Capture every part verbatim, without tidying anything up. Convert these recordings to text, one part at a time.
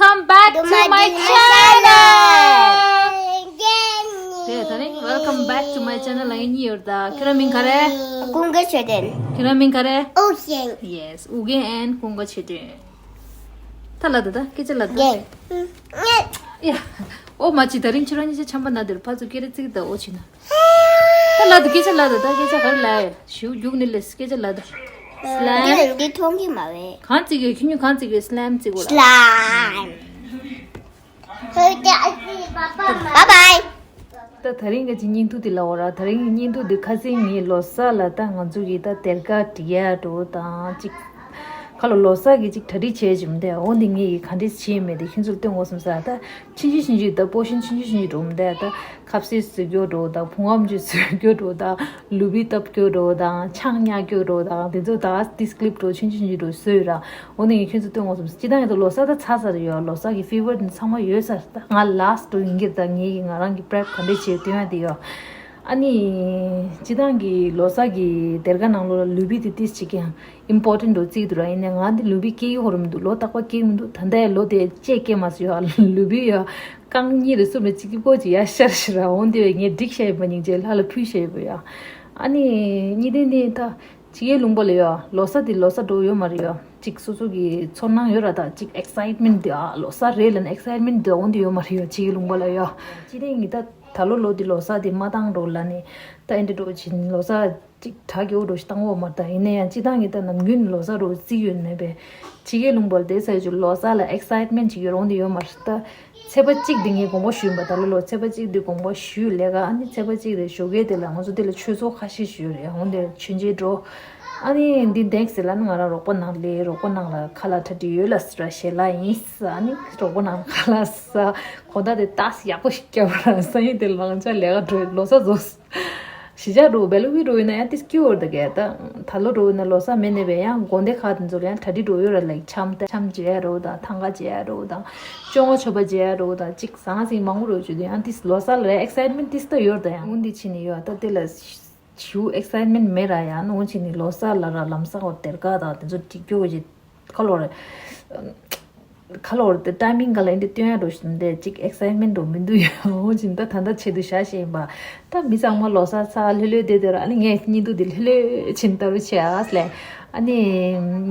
Welcome back to my channel. དེ་ད་རིང་welcome back to my channel ལ་ཡིན་ཡོད་ད། ཁྱོད་རང་མིང་ག་རེ། ཀུན་དགའ་ཆོས་ལྡན། ཁྱོད་རང་མིང་ག་རེ། ཨུ་རྒྱན། Yes, ཨུ་རྒྱན་and ཀུན་དགའ་ཆོས་ལྡན། ད་ལ་ད་ད་སྐད་ཆ་ལ་ད། རྒྱན། ཡ། ཨོ་མ་ཅི་ད་རིང་ཁྱོད་རང་གཉིས་ཆ་ཆམ་པ་ན་དེར་ཕ་ཚོ་སྐད་རེ་ཚིག་ད་ཨོ་ཅི་ན། ད་ལ་ད་སྐད་ཆ་ལ་ད་ད་སྐད་ཆ་ག་རེ་ལ་ཡ། ཞུ་རྒྱུག་ནི་ལས་སྐད་ཆ་ལ་ད། Slime། འདི་མཐོང་གི་མ་རེད། གང་བརྩི་གི་ཁྱོད་ཉིད་གང་བརྩི་གི་slime་བརྩི་གོ་ལ། Slime། Bye bye། ད་ད་རིང་གི་ཅི་བརྙན་ཐུང་འདི་ལ་འོ་ར། ད་རིང་གི་བརྙན་ཐུང་འདི་ཁ་སང་ངའི་ལོ་གསར་ལ་ད་ང་ཚོ་གི་ད་སྡེར་ཁ་སྒྲིག་ཡ་འགྲོ་དང་ཅིག་ཁ་ལོ་ལོ་གསར་གི་ཅིག་གྲ་སྒྲིག་བྱས་ཅིག་མི་འདུག་འོ་འདི་ངས་གི་ག་འདྲས་བྱས་མེད་དེ་ཁྱོད་ཚོར་སྟོན་དགོས་བསམ་ས། ད་ཆུང་ཆུང་ཆུང་ཆུང་ད་པོ་ཤིན་ཆུང་ཆུང་ཆུང་ཆུང་འགྲོ་མི་འདུག་ད་ཁ་ཟས་བཟོ་རྒྱུ་འགྲོ་དང་བུ་ངམ་ཅིག་བཟོ་རྒྱུ་འགྲོ་དང་ལུ་བི་བཏབ་རྒྱུ་འགྲོ་དང་ཆང་ཉར་རྒྱུ་འགྲོ་དང་དེ་ཚོ་ད་ཏིས་ཀླིབ་འགྲོ་ཆུང་ཆུང་ཆུང་ཆུང་འགྲོ་བཟོས་ར། འོ་ནི་ངས་ཁྱོད་ཚོ་སྟོན་དགོས་བསམ། སྤྱི་བཏང་ཡིན་ད་ལོ་གསར་ད་ཚར་ཚར་ཡོད། ལོ་གསར་གི་ཕི་ཝར་འདི་ཚང་མ་ཡོད་ཚར། ད་ང་ལཱ་སི་ཊི་འགྲོ་ཡིན་གྱི། ད་ངས་གི་ང་རང་གི་པི་རེབ་ག་འདྲས་བྱས་སྟོན་ཡ་དེ་ཡོད། ཨ་ནི་སྤྱི་བཏང་གི་ལོ་གསར་གི་སྡེར་ཁ་ནང་ལོགས་ལ་ལུ་བི་དེ་ཏིས་ཅིག་ཀྱང་ཨིམ་པོར་ཊེན་ཊི་འགྲོ་བརྩིས་འདུག་ར། ཡིན་ནའི་ང་འདི་ལུ་བི་སྐྱེ་གི་ཧོ་རུ་མི་འདུག་ལོ་རྟག་པར་སྐྱེ་གི་མི་འདུག་ད་ལྟ་ཡ་ལོ་དེ་བཅད་སྐྱེ་མ་སོང་ཡ། ལུ་བི་ཡ་རྐང་གཉིས་རེ་གསུམ་རེ་གཅིག་གི་སྐོར་ཅིག་ཡ་ཤར་ཤི་ར། འོ་འདི་བས་ངས་སྒྲིག་བྱས་ཡོད་པ་སྙིང་རྗེ་ལྷ་ལ་ཕུལ་བྱས་ཡོད་པ་ཡ། ཨ་ནི་གཉིས་ལྡན་འདི་ད་ཕྱི་རྒྱལ་ལུང་པ་ལ་ཡ་ལོ་གསར་འདི་ལོ་གསར་འགྲོ་ཡོད་མ་རེད་ཡ། ཅིག་སོ་སོ་གི་ཚོར་སྣང་ཡོད་ར། ད་ཅིག་ཨེག་སའིཊ་མེན་ཊི་འདི་ཨ་ལོ་གསར་རེད་ལབ་ནས་ཨེག་སའིཊ་མེན་ཊི་འདི་འོ་འདི་ཡོད་མ་རེད་ཡ། ཕྱི་རྒྱལ་ལུང་པ་ལ་ཡ། སྤྱི་བཏང་ངས་ད་ད་ལོ་ལོ་འདི་ལོ་གསར་འདི་མ་བཏང་འགྲོ་ལབ་ནས་ད་ཨེ་འདྲ་འགྲོ་བྱིན་ལོ་གསར་ཅིག་གྲ་རྒྱས་པོ་འགྲོ་ཞིག་བཏང་འོ་མ་རེད། ད་ཡིན་ན་ཡང་སྤྱི་བཏང་ངས་ད་ནམ་རྒྱུན་ལོ་གསར་འགྲོ་རྩིས་ཡོད་མེད་པས་ཕྱི་རྒྱལ་ལུང་པ་ལ་བསྡད་ཚར་ཡོད་ཅིག་ལོ་གསར་ལ་ཨེག་སའིཊ་མེན་ཊི་ཅིག་ཡོད་རུང་འདི་ཡོད་མ་རེད། ད་ཚེས་པ་གཅིག་འདི་ངས་དགོངས་པ་ཞུས་ཡིན་པ། ད་ལོ་ལོ་ཚེས་པ་གཅིག་འདི་དགོངས་པ་ཞུས་ལས་ཀ། ཨ་ནི་ཚེས་པ་གཅིག་རེད་ཞོགས་ཀས་དེ་ལ་ང་ཚོ་དེ་ལ་ཆོས་ཚོགས་ཁ་ཤས་ཤིག་ཡོད་རེད། འོང་དེ་མཆོད་མཇལ་འགྲོ། ཨ་ནི་འདི་འདེགས་ཟེར་ལ་ནི་ང་རང་རོགས་པ་ནང་ལས་རོགས་པ་ནང་ལ་ཁ་ལག་གྲ་སྒྲིག་ཡོད་ལ་ཟེར་ར་ཞལ་ལག་ཡིན་ཟེར། ཨ་ནི་རོགས་པ་ནང་ལ་ཁ་ལག་ཟ། གོ་ད་དེ་ཏག་ཡག་པོ་ཞིག་བརྒྱབ་ར། སང་ཉིན་དེ་ལ་ང་ཅག་ལས་ཀ་འགྲོ་ལོ་གསར་རྫོགས། གཞིས་ཆགས་འགྲོ་བེ་ལུ་བི་འགྲོ་ཡིན་ན་ཡང་ཏིས་སྐྱིད་པོ་རེད་ད་གས། ད་ད་ལོ་འགྲོ་ཡིན་ན་ལོ་གསར་མེད་ནས་བས་ཡང་དགོན་སྡེ་ཁག་དེ་ཚོ་ལ་ཡང་གྲ་སྒྲིག་འགྲོ་ཡོད་ར། ལའིག་འཆམ་ད་འཆམ་བྱེད་ཡ་རོ་དང་ཐང་ག་བྱེད་ཡ་རོ་དང་བཅོ་ལྔ་མཆོད་པ་བྱེད་ཡ་རོ་དང་ཅིག་ཟང་ཟིང་མང་པོ་རོ་བྱེད་དུས་ཡང་ཏིས་ལོ་གསར་ལ་ཨེག་སའིཊ་མེན་ཊི་ཏིས་ད་ཡོད་ད། ཡང་འོན་ཏེ་ཕྱིན་ནས་ཡོད་ད་དེ་ལ་ཞུ་ཨེག་སའིཊ་མེན་ཊི་མེད་ར། ཡང་ནོ་ཕྱིན་ནས་ལོ་གསར་ལ་ར་ལམ་སང་འོ་སྡེར་ཁ་དང་དེ་ཚོ་སྒྲིག་རྒྱུ་བྱེད། ཁ་ལོ་རེད། ཁ་ལོ་རེད་དེ་ཊའི་མིང་ག་ལ་ཡིན་དེ་སྟོན་ཡ་འགྲོ་བཞིན་དེ་གཅིག་ཨེག་སའིཊ་མེན་ཊི་འགྲོ་མི་འདུག་ཡ། འོ་བཞིན་ད་ད་ལྟ་ཆེད་དུ་བཞག་བཞིན་པ། ད་མི་ཚང་མ་ལོ་གསར་ཚར་ལྷོད་ལྷོད་བསྡད་དེ་ར། ཨ་ནི་ངས་བརྙན་ཐུང་འདི་ལྷོད་ལྷོད་ཕྱིན་ལྟ་བུ་བྱས་ཨ་ལས། ཨ་ནི་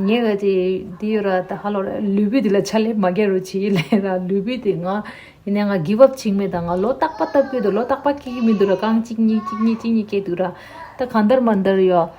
ངས་ག་ཅི་འདི་ཡོད་ར། ད་ཧ་ལོ་ར་ལུས་པོ་འདི་ལ་ཕྱག་ལས་མ་རྒྱག་རོགས་བྱེད་ལས་ར། ལུས་པོ་འདི་ང་ཡིན་ནའི་ང་གིབ་ཨབ་བྱེད་མེད། ད་ང་ལོ་རྟག་པ་བཏབ་ཀྱི་འདུག་ལོ་རྟག་པ་སྐྱེ་གི་མི་འདུག་ར། རྐང་གཅིག་གཉིས་གཅིག་གཉིས་གཅིག་གཉིས་སྐྱེ་འདུག་ར། ད་གང་ལྟར་མ་ལྟར་ཡོད།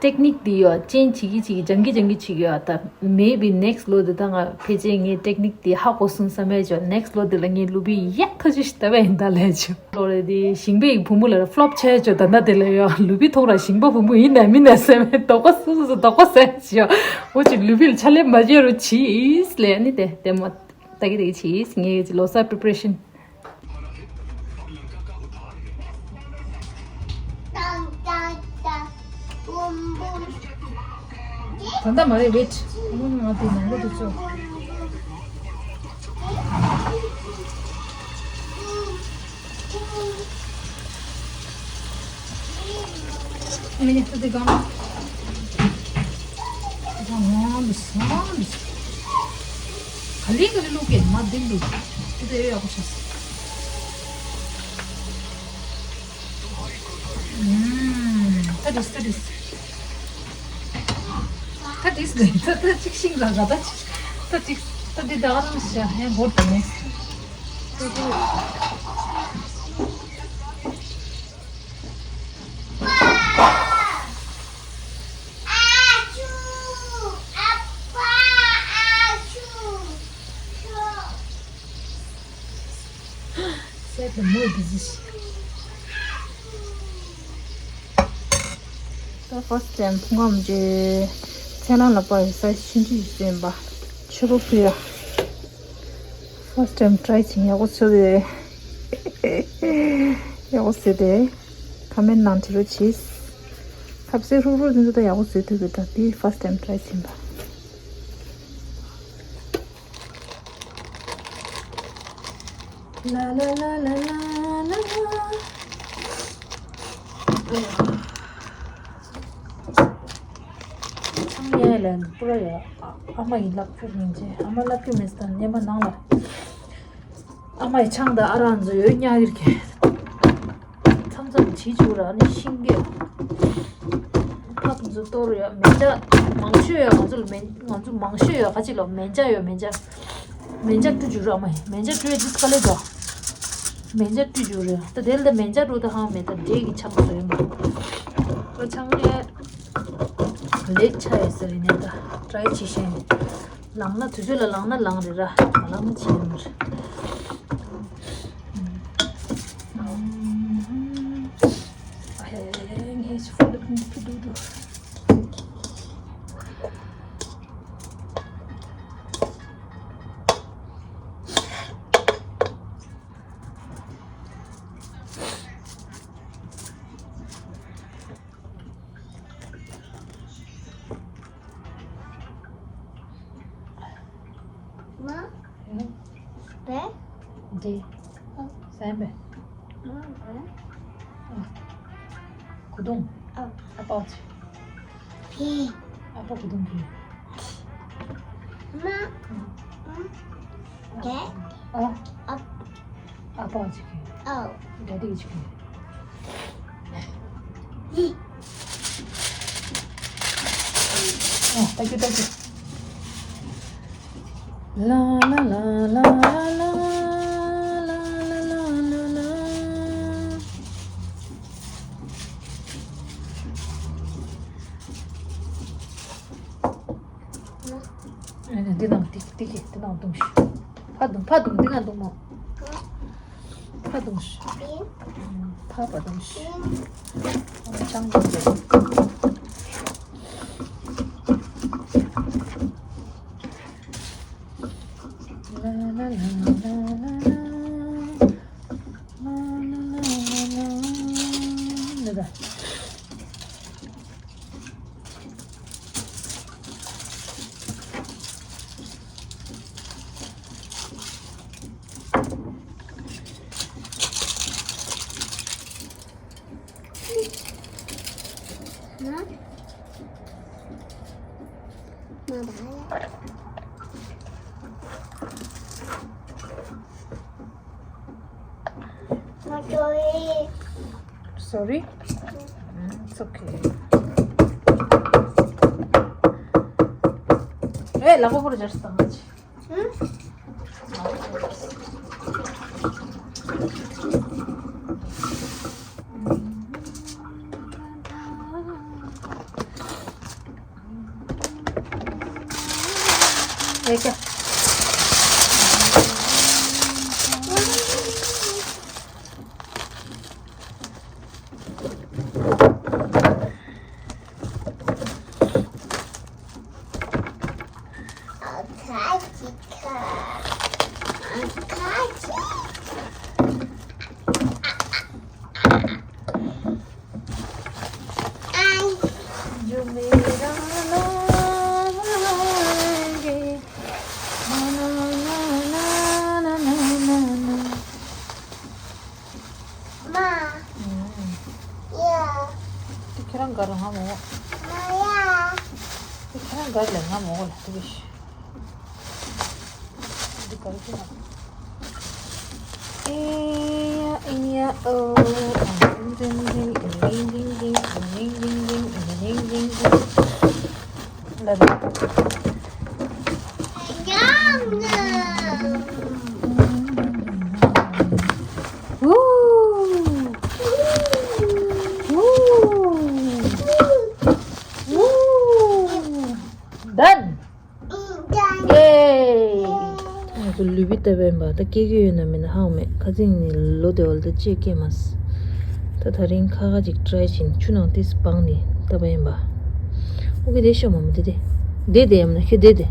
ཊེག་ནིག་འདི་ཡོད་ཅན་བྱེད་ཀྱི་བྱེད་ཀྱི་སྦྱང་གི་སྦྱང་གི་བྱེད་ཀྱི་ཡོད། ད་མེ་བི་ནེག་སི་ལོ་འདི་ད་ང་ཕལ་ཆེར་ངས་ཊེག་ནིག་འདི་ཧ་གོ་སོང་བསམ་ཡས་ཆོག་ནེག་སི་ལོ་འདི་ལ་ངས་ལུས་པོ་ཡག་ཐག་ཆོད་ཞིག་བཏབ་པ་ཡིན་ད་ལས་ཆོག་ལོ་རེ་འདི་ཞིང་པའི་བུ་མོ་ལ་ཕ་ལོབ་ཆགས་ཡས་ཆོག་ད་ལྟ་དེ་ལ་ཡོད། ལུས་པོ་ཐོག་ར་ཞིང་པ་བུ་མོ་ཡིན་ན་མིན་ན་བསམ་པའི་དོགས་པ་སོ་སོ་སོ་དོགས་པ་ཟ་ཡས་ཆོག་འོ་ཅིག་ལུས་པོ་ལ་ཕྱག་ལས་མ་བྱས་རོགས་བྱེད་ལས་ནི་དེ་དེ་མ། ད་གི་དེ་གི་ཆིས་ངའི་ལོ་གསར་པི་རི་པ་རེ་ཤན། ད་ལྟ་མ་རེད། ཝེཊ། ང་དེ་ནང་ལོགས་དུ་ཚོ། ཨ་ནི་ཧ་དེ་གང་། གང་འདུག་གང་འདུག་ག་ལེ་ག་ལེ་བླུག་གི་མ་བདེ་འདུག་དེ་དེ་ཡག་པོ་ཤ་སི། ཨུམ། ད་དིས་ད་དིས། ད་དིས་ལེ་ད་ད་ཅིག་ཤིང་ལ་ག་ད་ཅིག་ད་ཅིག་ད་དེ་ད་ག་རང་ཤ་ཧེ་འགོར་ད་ནེ། Set the mood, this is. ད་ཕར་སི་ཊེམ་ཕུང་ཁམས་ཀྱི་ཚལ་སླང་ལ་པ་ཡི་ས་ཆུང་ཆུང་ཞིག་བཟོས་ཡིན་པ། ཆུ་བུར་ཕུལ་ཡ། ཕར་སི་ཊེམ་ཊ་རའི་བྱེད་ཡག་པོ་བཟོས་ཏེ། ཡག་པོ་བཟོས་ཏེ། ཁོ་མེན་ནང་བྲིས་རོགས་གྱིས། ཁ་ཟས་ཧྲུག་ཧྲུག་དེ་ཚོ་ད་ཡག་པོ་བཟོས་ཐུབ་ཀྱི། ད་དེ་ཕར་སི་ཊེམ་ཊ་རའི་བྱེད་ཡིན་པ། ལ་ལ་ལ་ལ་ལ་ལ། ཚང་མ་ལ་པུ་ར་ཡ། ཨ་མ་ཡིས་ལབ་རྒྱུ་ཡིན་ཅེས། ཨ་མ་ལབ་རྒྱུ་མེད་སྟངས་སྙེ་མ་ནང་ལ། ཨ་མ་ཡི་ཆང་དང་ཨ་རག་ཚོ་ཡོད་ཉག་གིར་གེ། མཚམས་མཚམས་བྱིས་བཅུག་ར་ནི་ཤིང་གི། ཕག་ཚོ་གཏོར་ཡོད་མེ་ལྕགས་མང་ཤོས་ཡོད། ང་ཚོ་ལ་མེ་ང་ཚོ་མང་ཤོས་ཡོད་ག་ཅིག་ལ་མེ་ལྕགས་ཡོད་མེ་ལྕགས། མེ་ལྕགས་བཀྲུ་བཅུག་ར་མ་ཡིན་མེ་ལྕགས་བཀྲུ་ཡ་ཇིས་དཀའ་ལས་འདུག་མེ་ལྕགས་བཀྲུ་བཅུག་ར་ད་དེ་ལ་ད་མེ་ལྕགས་བཀྲུ་ད་ཧང་མེ་ད་འབྲས་ཀྱི་ཆང་བཟོ་ཡིན་པ། ད་ཆང་ལས། ལེགས་ཆ་ཡོད་ཟེར་ཡིན་ནས་ད་ཊ་རའི་བྱེད་ཤེས། ལངས་ན་དུས་ཚོད་ལ་ལངས་ན་ལངས་རེད་ར་མ་ལངས་ན་བྱེད་ཡོད་མ་རེད། ཨ་ཧེ་ངས་ཕུ་ལུ་ཕུ་ཕུ་ཏུ་ཏུ། མ། ཨེ། བེ། འདི། ཨ། སེམས་པས། མ་བེ། ཨ། གོ་དུང་། ཨ། ཨ་ཕ་ཚེ། བེ། ཨ་ཕ་གོ་དུང་གི། མ། ཨ། བེ། ཨ། ཨ། ཨ་ཕ་ཅིག་གི། ཨོ། ཌེ་ཌི་ཅིག་གི། ཨ། ད་ཀྱུ་ད་ཀྱུ། ལ་ལ་ལ། ཨ་ནི་འདི་ནང་ཏིག་ཏིག་གི་འདི་ནང་བརྡུངས་ཤིག་ཕ་བརྡུངས་ཕ་བརྡུངས་འདི་ནང་བརྡུངས་མོ། ཕ་བརྡུངས་ཤིག་ཕ་ཕ་བརྡུངས་ཤིག་ཨ་ནི་ཆང་བརྡུངས་ཏེ། ལ་ལ་ལ། ལ་ལ་ལ། ལ་ལ་ལ། Sorry? Mm, it's okay. ཨེ་ལག་པ་པོར་སྦྱར་སྟངས་ཅི། མ། ཡ། དེ་ཁྱེད་རང་ག་རེ་ང་མོ། མ་ཡ། དེ་ཁྱེད་རང་ག་རེ་ལས་ང་མོ་ལ་དེ་གི་ཤི། འདི་ག་རེ་ཁྱེད་རང་། ཨེ་ཡ་ཨེ་ཡ་ཨོ། ཨ་ཛིང་ཛིང་ཛིང་ཨ་ཛིང་ཛིང་ཛིང་ཨ་ཛིང་ཛིང་ཛིང་ཨ་ཛིང་ཛིང་ཛིང་། ལ་ལ། ཝུ། ཝུ། ཝུ། Done. ཡེ། ང་ཚོ་ལུས་པི་ལྟ་བས་པ་ད་སྐྱེ་གི་ཡོད་ན་མེད་ན་ཧང་མེད་ཁ་ཚིག་ནི་ལོ་དེ་བ་ལ་ད་ཅེས་སྐྱེ་མ་སི། ད་ད་རིང་ཁ་ཁ་ཅིག་ཊ་རའི་བྱིན་ཆུ་ནང་ཏིས་སྤང་ནི་ལྟ་བས་པ། ཨོ་ཀེ་དེ་ཤོ་མ་མ་དེ་དེ། དེ་དེ་ཡམ་ན་ཁྱོད་དེ་དེ།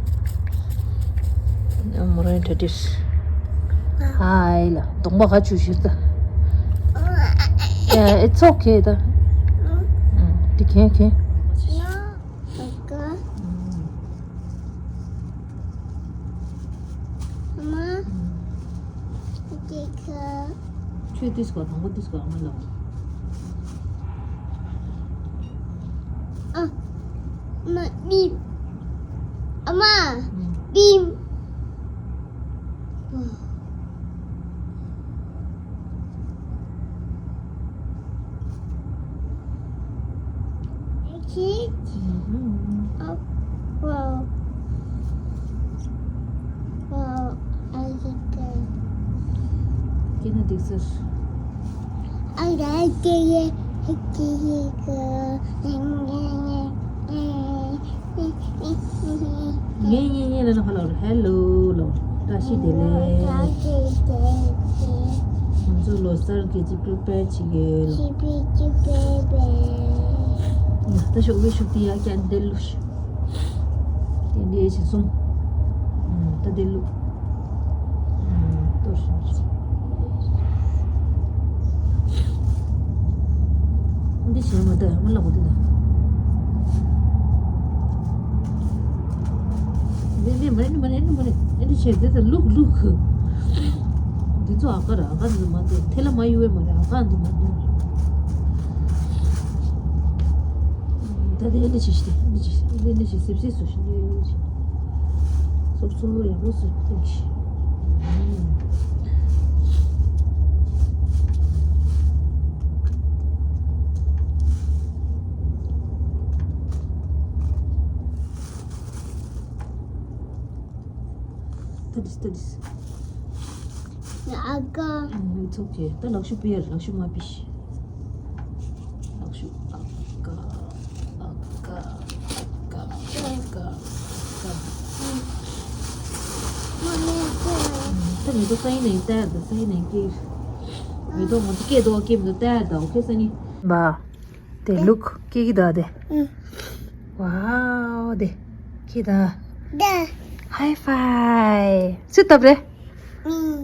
ཨ་མོ་རང་ད་ཏིས། ཧའི་ལ་གདོང་པ་ག་ཆུ་ཞིག་ད། Yeah, it's okay ད། དེ་ཁེན་ཁེན། ཨ་ཀ། ཨ་མ། ཨ་ཀ། ཁྱོད་ཏིས་གོ་དང་པོ་ཏིས་གོ་ཨ་མ་ལ། ཨ་མ་ནི། ཨ་མ། ན་འགྲིག་ཟེར། ཨ་ཡ་ཀེ་ཡེ་ཀེ་ཡེ་ཀེ། ངས་ངས་ངས་ལ་ན་ཧ་ལོ་ཧེ་ལོ་ལོ། བཀྲ་ཤིས་བདེ་ལེགས། ང་ཚོ་ལོ་གསར་གྱི་ཅིག་པི་རི་པེར་བྱེད་ཀྱི་ཡོད་ལོ། ཡ་ད་ཤོག་བི་ཤུག་ཏི་ཡ་ཀྱང་བདེ་ལུགས། དེ་འདྲའི་ཞིག་གསུམ། ད་དེ་ལུགས། གཏོར་ཞིག་འདི་བྱས་མ་ད་ཡང་མ་ལབ་དགོས་དེ་ད། འདི་འདི་མ་རེད་འདི་མ་རེད་འདི་མ་རེད། ཨེ་འདི་བྱས་འདི་ད་ལུག་ལུག་འདི་ཚོ་ཨ་ཀ་ར་ཨ་ཀ་འདི་མ་འདི་ཐེ་ལ་མ་ཡུ་བས་མ་རེད། ཨ་ཀ་འདི་མ་འདི་མ་རེད། ད་དེ་ཨེ་འདྲ་བྱེད་ཤི། ཨེ་འདྲ་བྱེད་ཤི། ཨེ་འདྲ་བྱེད་སིབ་སིབ་བཟོ་ཤི། ཨེ་འདྲ་བྱེད། སོབ་སོབ་ཡག་པོ་བཟོ་ཤི། ད་དིས་ད་དིས། ཨ་ཀ། It's okay. ད་ལག་ཤུ་པི་ཡར་ལག་ཤུ་མ་པི་ཤི། ལག་ཤུ་ཨ་ཀ་ཨ་ཀ་ཨ་ཀ་ཨ་ཀ་ཨ་ཀ། ད་མེ་ཏོག་ས་ཡིན་ནས་ལྟ་ཡ་ད་ས་ཡིན་ནས་སྐྱེ། མེ་ཏོག་ང་ཚོ་སྐྱེ་འདུག་སྐྱེ་མི་འདུག་ལྟ་ཡ་ད་ཨོ་ཁེ་ས་ནི། བ། དེ་ལུག་སྐྱེ་གི་ད་དེ། ཨུ། ཝའོ་དེ། སྐྱེ་ད། ད། ཧའི་ཕའི། སུས་བཏབ་རེད།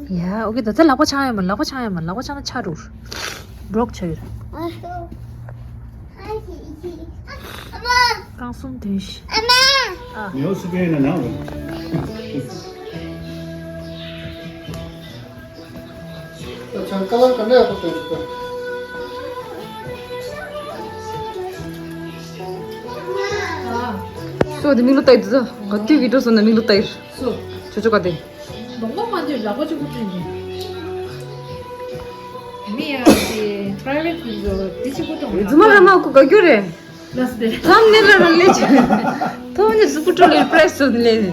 ཡ། ཨོ་ཁེ་ད་ད་ལག་པ་འཆང་ཡ་མ། ལག་པ་འཆང་ཡ་མ། ལག་པ་འཆང་ན་ཆ་རུར། བྲོག་ཆ་ཡུར། རྐང་གསུམ་དོན་ཤི། ཨ། ཉོ་སུ་པེ་ན་ན། ད་ཆང་ཀ་ལང་ག་འདྲ་ཡག་པོ་བཏོན་ཤི་ད། སོ་དེ་མིག་ལོ་ལྟ་ཡི་འདུག་ད། ང་དུས་ཀྱི་འགྲོ་སོང་ན་མིག་ལོ་ལྟ་ཡི། སོ། ཅོ་ཅོ་ག་དེ། ལོང་མ་མ་འདུས་ལག་པ་གཅིག་པུ་བསྟན་གྱི། མི་ཡ་དེ་པ་རའི་ཝེ་ཊི་ཁུལ་ཚོ་དེ་གཅིག་པུ་གཏོང་རྫུན་མ་ར་མ་ཁུ་ག་རྒྱུ་རེད། ལགས་སེ། ཐམ་ནེལ་ར་ར་ལས་ཀྱི། ཐོག་ནས་གཟུགས་པོ་སྤྲོ་ལེར་པྲེས་སུ་ལེན།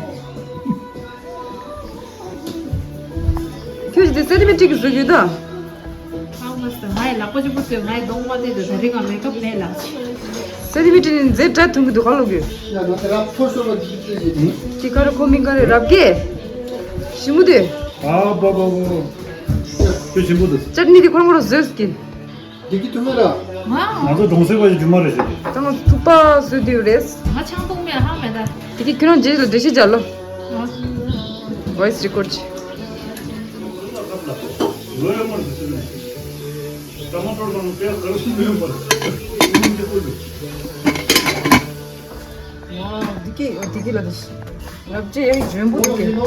ཁྱོད་ཀྱི་དེ་སེ་ཏི་མི་ཊི་གི་བཟོ་རྒྱུ་ད། ཨ་མ་སི་ང་ཡི་ལག་པ་གཅིག་པུ་བཟོས། ང་ཡི་གདོང་མ་བལྟས་ད། ད་རིང་ང་མེག་ཨབ་མེད་ལགས། སེ་ཏི་མི་ཊི་ནི་མཛེས་དྲ་ཐུང་གི་འདུག་ག་ལོག་གི། ཡ་ང་དེ་ར་ཕོ་སོ་བ་འདི་ཅི་ཡིན། ཀི་ཀ་ར་ཁོ་མིན་ག་རེ་རབ་གེ། ཞི་མོ་དེ། ཨ་བ་བ་བ། ཁྱོད་ཞིམ་པོ་འདུག་ཅར་ནི་དེ་ཁོ་རང་ཁོ་རང་བཟོས་ཀྱི། བདེ་སྐྱིད་ཐུབ་མེད་ར། ང་ང་ཚོ་གྲོང་གསེབ་པ་ཞིག་རྒྱུ་མ་རེད་ཟེར་གི། ད་ང་ཚོ་ཐུག་པ་བཟོས་དུས་རེད། ང་ཆང་འཐུང་མེད་ཧ་མེད་ད། དེ་གི་ཁྱོད་རང་རྗེས་ལ་འགྲེལ་བཤད་རྒྱག་ལོ། ང་། Voice record་བྱེད། ལོ་ཡོད་མ་རེད་ཟེར་ནས། ད་མ་འཕྲོར་གང་དཔེ་ག་རེ་ཞིག་ཡོད་མ་རེད། ཡིན་གྱི་ཀུན་ཏུ། ང་བདེ་སྐྱིད་ཡོད་བདེ་སྐྱིད་ལ་དེ་ཞིག་ང་བཅས་ཡང་འཇོན་པོ་འདུག་གས།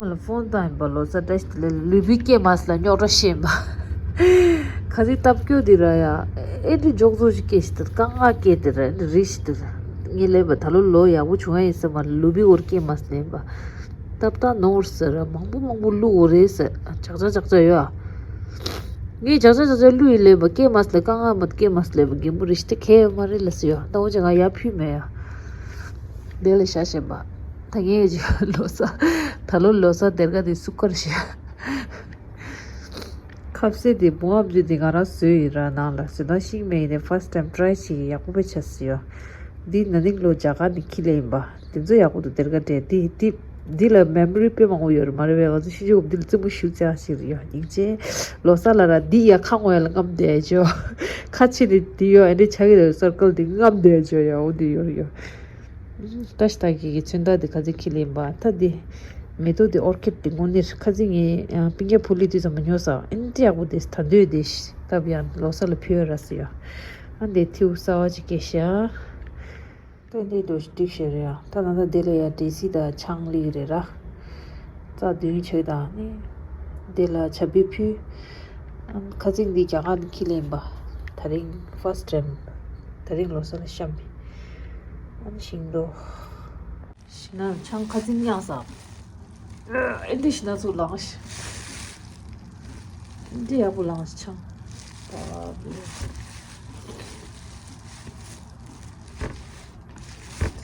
ལ་ཕོན་བཏང་ཡིན་པ། ལོ་ཙཱ་བཀྲ་ཤིས་བདེ་ལེགས། ལུས་པོའི་སྐྱེས་མ་སླ་རྙོག་དྲ་ཤེས་པ། ཁ་སི་སྟབས་སྐྱོ་དེ་ར་ཡ། ཨེ་འདྲི་འཇོག་ཚོ་ཞིག་སྐྱེས་ཤི་དེ་དཀའ་ངལ་སྐྱེས་དེ་ར་ཨེ་འདྲི་རི་ཤི་དེ་ར། ངས་ལེན་པ་ད་ལོ་ལོ་ཡག་པོ་བྱུང་ཡ་ཡིན་ས་མ་རེད། ལུས་པོའི་སྐོར་སྐྱེས་མ་སླ་ཡིན་པ། ཏབ་ཏ་ནོར་ཟེར་ར་མང་པོ་མང་པོ་བླུག་འོ་རེད་ཟེར། ཇག་ཇག་ཇག་ཇག་ཡོད་ཨ། ངས་ཇག་ཇག་ཇག་ཇག་བླུག་ཡིན་ལེན་པ་སྐྱེས་མ་སླ་དཀའ་ངལ་མ་སྐྱེས་མ་སླ་ལེན་པ་རྒན་པོ་རི་ཤི་དེ་ཁེ་ཡོད་མ་རེད་ལ་ཟེར་ཡོད། ད་འོ་ཅག་ང་ཡ་ཕུལ་མེད་ཡ། དེ་ལས་ཤ་ཞེན་པ། ད་ངས་ཀྱི་ལོ་གསར། ད་ལོ་ལོ་གསར་སྡེར་ཁ་དེ་སུ་ཀར་ཤེ། ཁ་ཟས་དེ་བུང་ཨབ་ཅུ་དེ་ང་རང་བཟོས་ཡིན་ར་ནང་ལ་བཟོས་ན་ཤིང་མེད་ཡིན་ནས་first time try་བྱེད་ཀྱི་ཡག་པོ་དཔེ་ཆ་ཟེར་ཡོད། འདི་ན་ནིང་ལོ་རྒྱ་གར་ནས་ཁྱི་ལེན་ཡིན་པ། དེ་ཚོ་ཡག་པོ་འདུག་སྡེར་ཁ་དེ་འདི་འདི་འདི་ལ་མེ་མོ་རི་དཔེ་མང་པོ་ཡོད་རེད་མ་རེད་པས། ང་ཚོ་ཤི་ཆོག་འདི་ལ་རྩེད་མོ་ཞུ་ཙང་ཞིག་རེད་ཡོད་སྙིང་རྗེ། ལོ་གསར་ལ་ར་འདི་ཡ་ཁ་ངོ་ཡ་ལ་རྔམ་བསྡད་ཅོ། ཁ་ཕྱི་ནས་འདི་ཡོད་ཨེ་འདྲ་ཆགས་ཀྱི་རེད། སར་ཀལ་འདི་རྔམ་བསྡད་ཅོ་ཡ་འོ་འདི་ཡོད་རེད་ཡོད། བཀྲ་ཤིས་རྟགས་བརྒྱད་ཀྱི་མཚོན་རྟགས་འདི་ཁ་ཚིག་ཁྱི་ལེན་པ་ད་འདི། མེ་ཏོག་འདི་ཨོར་ཁིཌ་འདི་དངོས་གནས་ཁ་ཚིག་ངས་སྤུན་ཀྱག་ཕུ་ལི་དུས་ཙམ་པ་ཉོས་ས་ཨེ་འདྲ་ཡག་པོ་འདི་ད་འདོད་འདི་སྟབས་ཡང་ལོ་གསར་ལ་ཕུལ་ཡོད་ར་ཟེར་ཡ། ཨ་འདི་ཐིའུ་གསར་བ་ཅིག་སྐྱེས་ཤག་ད་འདི་འདྲ་སྒྲིག་བྱས་རེད་ཡ། ད་ད་ལྟ་འདི་ལ་ཡ་འབྲས་སིལ་དང་ཆང་སླེབས་རེད་ར། རྩྭ་བདུན་ཆགས་དང་ནི། འདི་ལ་བྱ་འབུ་ཕུལ། ཨ་ཁ་ཚིག་འདི་རྒྱ་གར་ནས་ཁྱི་ལེན་པ། ད་རིང་first time། ད་རིང་ལོ་གསར་ལ་བཤམས་པའི། ཨ་ནི་ཤིང་ཏོག་ཤི་ན་ཆང་ཁ་ཚིག་མྱངས་ས། ཨེ་འདི་ཤི་ན་ཚུར་ལངས་ཤི། ཨེ་འདི་ཡག་པོ་ལངས་ཤི་ཆང་། ད་འདི།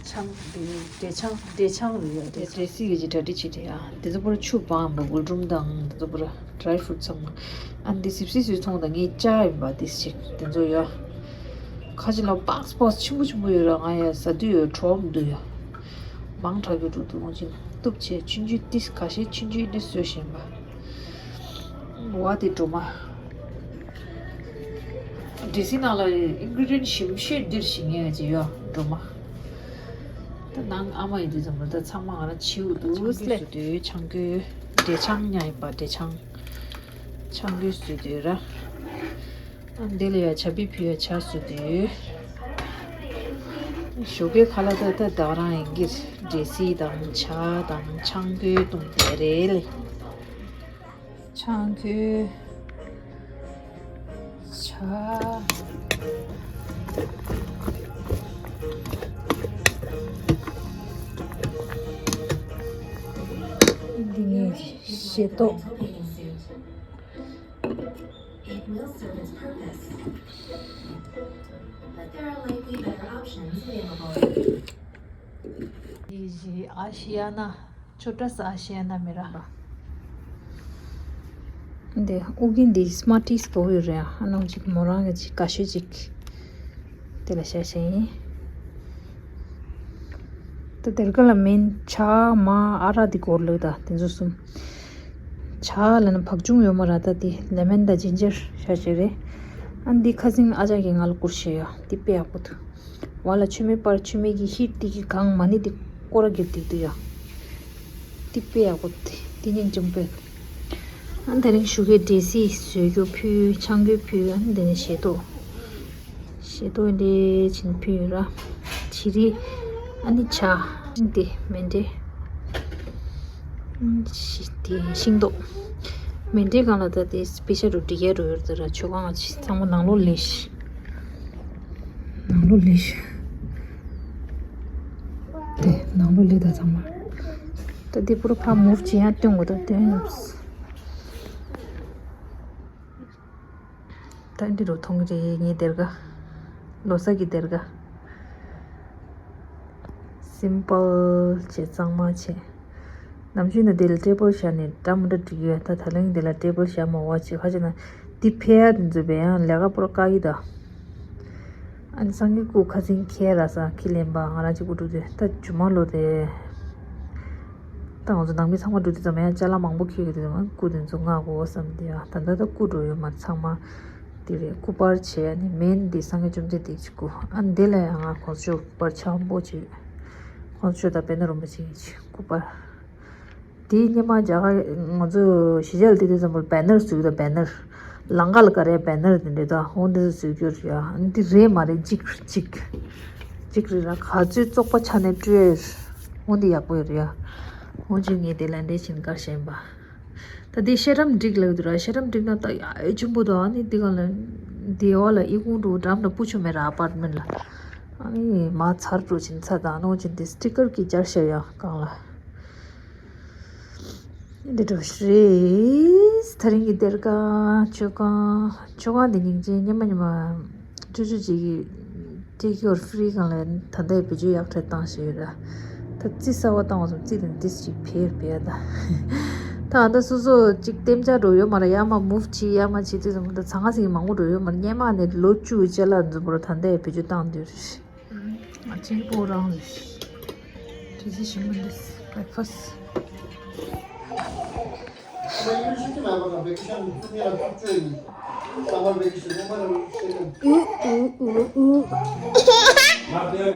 ཆ་ འབྲས་ཆང་འབྲས་ཆང་རེད་ཡ། འབྲས་འབྲས་སིལ་གྱི་གྲ་སྒྲིག་བྱེད་དེ་ཡ། དེ་ཚོ་པོར་ཆུ་སྦང་བ་འགུལ་སྒྲོམ་དང་དེ་ཚོ་པོར་ཌ་རའི་ཕུ་རུ་ཊི་ཚང་མ། ཨ་འདི་སིབ་སིབ་སུས་མཐོང་དང་ངའི་ཅག་ཡིན་པ་དེ་ཞིག་དེ་ཚོ་ཡ། ཁ་ཅིག་ལ་པགས་པགས་ཆེན་པོ་ཆེན་པོ་ཡོད་ར། ང་ཡ་ཟ་དུས་ཡོད་གྲོགས་མི་འདུག་ཡ། མང་དྲགས་ཀྱི་འགྲོ་འདུག་འོང་ཅིན་གཏུབ་བྱས་ཆུན་ཆུན་ཏིས་ཁ་ཤས་ཆུན་ཆུན་ཏིས་བཟོས་བཞིན་པ། བ་དེ་སྒྲོལ་མ། འབྲས་སིལ་ནང་ལ་ཨིན་གི་རི་ཌི་ཡན་ཊི་ཞིམ་ཤོས་འདིར་ཞིག་ངས་ཅི་ཡོད་སྒྲོལ་མ། ད་ནང་ཨ་མ་ཡིན་དུས་ཙམ་པ་ད་ཚང་མ་ང་རང་བྱིའུ་འདུག་ལས། ཆང་གོས་ཆང་གོས་འབྲས་ཆང་ཉག་ཡིན་པ་འབྲས་ཆང་། ཆང་གོས་བཟོས་དུས་ར། ཨ་འདི་ལ་ཡ་ཇ་པི་ཕུལ་ཡ་ཇ་བཟོས་དུས། ཞོགས་ཀའི་ཁ་ལག་ད་ད་ད་རང་ཡིན་གྱི་འབྲས་སིལ་དང་ཇ་དང་ཆང་གོས་བཏུང་དེ་རེད་ལེ། ཆང་གོས། ཇ། འདི་ནི་ཤེལ་ཏོག It will serve its purpose. But there are likely better options available. ཨ་ཤི་ཡ་ན། ཆོ་ཏྲ་ས་ཨ་ཤི་ཡ་ན་མེ་ར། འདི་ཨུ་གིན་འདི་སྨ་ཏིས་པོ་ཡོད་རེད། ཨ་ནང་ཅིག་མོ་རང་གི་ཅིག་ཀ་ཤོད་ཅིག་དེ་ལ་ཤ་ཤ་ཡིན། ད་དེར་ཀ་ལ་མེན་ཇ་མ་ཨ་རག་འདི་གོར་ལོས་ད་དེ་ཚོ་གསུམ། ཇ་ལ་ན་བག་ཅུང་ཡོད་མ་ར། ད་དེ་ལེ་མན་དང་ཇིན་ཇར་ཤ་ཤ་རེད། ཨ་འདི་ཁ་སིང་ཨ་ཅག་གི་ང་ལ་བསྐུར་ཤེས་ཡོད། འདི་དཔེ་ཡག་པོ་འདུག་བ་ལ་མཆོད་མེ་སྤར་མཆོད་མེ་གི་ཧིཊ་དེ་གི་གང་མ་ནི་དེ་སྐོར་ར་གྱུར་དེ་དུ་ཡ། དེ་དཔེ་ཡག་པོ་དེ་དེ་སྙིང་རྗེ་མོ་དཔེ། ཨ་དེ་རིང་ཞོགས་ཀའི་འབྲས་སིལ་བཟོས་རྒྱུ་ཕུལ་ཆང་གོས་ཕུལ། ཨ་དེ་ནས་ཤེལ་ཏོག་ཤེལ་ཏོག་འདྲེ་ཆིན་ཕུལ་ར། བྱི་རིལ་ཨ་ནི་ཇ་དེ་མེ་འབྲས། ཤི་དེ་ཤིང་ཏོག་མེ་འབྲས་གང་ལ་ད་དེ་སྤེ་ཤལ་རུ་འགྲིག་ཡ་རུ་ཡོད་དེ་ར། ཆོ་གང་ང་ཆི་ཚང་མ་ནང་ལོགས་ལས་ཤི། ནང་ལོགས་ལས་ཤི། དེ་ནང་ལོགས་ལས་ད་ཚང་མ། ད་དེ་པུ་ར་ཕ་མུ་བ་བྱེད་ཡ་སྟོན་དགོས་ད་སྟོན་ཡོད། ད་འདི་རུ་མཐོང་གི་རེད་ངའི་སྡེར་ཁ། ལོ་གསར་གྱི་སྡེར་ཁ། སིམ་པལ་བྱས་གཙང་མ་བྱས། ནམ་རྒྱུན་ན་འདི་ལ་ཊེ་བལ་བཞག་ནས་འདྲ་མི་འདྲ་འགྲིག་ཡོད། ད་ད་ལན་འདི་ལ་ཊེ་བལ་བཞག་མ་བ་བྱས་ཁ་ཅིག་ན་འདི་ཕལ་ཡ་དེ་ཚོ་བས་ཡང་ལས་ཀ་པོ་ར་བཀག་གི་ད། ཨ་ནི་སང་གི་སྐུ་ཁ་སིང་ཁྱེད་ར་ས་ཁྱི་ལེན་པ་ང་རང་གཅིག་པུ་འགྲོ་དུས་ད་ཇུ་མ་ལོ་དེ། ད་ང་ཚོ་ནང་མི་ཚང་མ་འགྲོ་དུས་ཙམ་ཡང་ཅ་ལག་མང་པོ་ཁྱེར་གི་དུས་ཙམ་སྐུ་དེ་ཚོ་མངགས་དགོས་བསམ་དེ་ཡ། ད་ལྟ་ད་སྐུ་འགྲོ་ཡོད་མ་རེད་ཚང་མ། དེ་རེད་སྐུ་པར་བྱས་ནི་མེན་འདི་སངས་རྒྱས་བཅོམ་ལྡན་འདས་ཀྱི་སྐུ། ཨ་འདི་ལ་ཡང་ང་གོང་ཆོད་སྐུ་པར་ཆེན་པོ་ཅིག་གོང་ཆོད་དང་དཔལ་ནཱ་རིན་པོ་ཆེ་ཡི་སྐུ་པར། དེའི་སྔོན་མ་རྒྱ་གར་ང་ཚོ་གཞིས་ཆགས་ལ་དེ་དུས་ཙམ་པར་བེ་ནར་བཙུགས་དང་བེ་ནར། ལང་ཀ་ལ་ག་རེ་བེ་ནར་དེ་འདྲ་དང་འོ་འདི་ཚོ་བཙུགས་རྒྱུ་རེད་ཡ། འདི་རེད་མ་རེད་གཅིག་གཅིག་གཅིག་རེད་ར། ག་ཚོད་བཙོག་པ་ཆགས་ནས་སྤྲོད་ཡ་འོ་འདི་ཡག་པོ་ཡོད་རེད་ཡ། འོ་ཅིག་ངས་དེ་ལ་འདྲེ་བྱིན་དཀར་ཞེན་པ། ད་འདི་ཤེལ་རམ་བསྒྲིགས་ལབ་འདུག་ར། ཤེལ་རམ་བསྒྲིགས་ན་ད་ཡ་ཨེ་ཆེན་པོ་འདུག་ཨ་ནི་འདི་ག་ལ་འདི་འོག་ལ་ཨི་ཁུང་འགྲོ་འགྲམ་ལ་སྤུ་ཆུ་མེད་ར་ཨ་པར་ཊི་མེན་ཊི་ལ། ཨ་ནི་མ་ཚར་འགྲོ་ཕྱིན་ཚ་དང་ནོ་ཅིན་དེ་སི་ཊི་ཀར་གྱི་སྦྱར་བྱས་ཡ་གང་ལ། འདི་འགྲོ་རེད། ད་རིང་གི་སྡེར་ཁ་མཆོད་ཁང་། མཆོད་ཁང་འདི་སྙིང་རྗེ་སྙེ་མ་སྙེ་མ། ཅོ་ཅོ་ཅིག་གིས་ཊེ་ཀི་ཡོར་ཕི་རི་སྒང་ལ་ད་ལྟ་ཡི་བེད་སྤྱོད་ཡག་ཕྲ་བཏང་བཞིན་ཡོད་ར། ད་རྩི་གསར་པ་བཏང་བ་སོང་རྩི་དང་ཏིས་ཅིག་ཕེར་ཕེར་ད། ད་ཨ་ད་སོ་སོ་ཅིག་ལྟེམ་ཆ་འགྲོ་ཡོད་མ་ར། ཡར་མར་མུ་བ་བྱེད་ཡར་མར་བྱེད་དུས་ཙམ་ད་ཚང་ང་ཟིག་མང་པོ་འགྲོ་ཡོད་མ་ར། སྙེ་མ་ནས་ལོ་བཅུ་ཅ་ལག་འཛོམས་པོ་ར་ད་ལྟ་ཡི་བེད་སྤྱོད་བཏང་འདོད་རེད། ང་ཆེན་པོ་རང་རེད། དེ་ཚེ་ཞིམ་པོ་འདུག breakfast།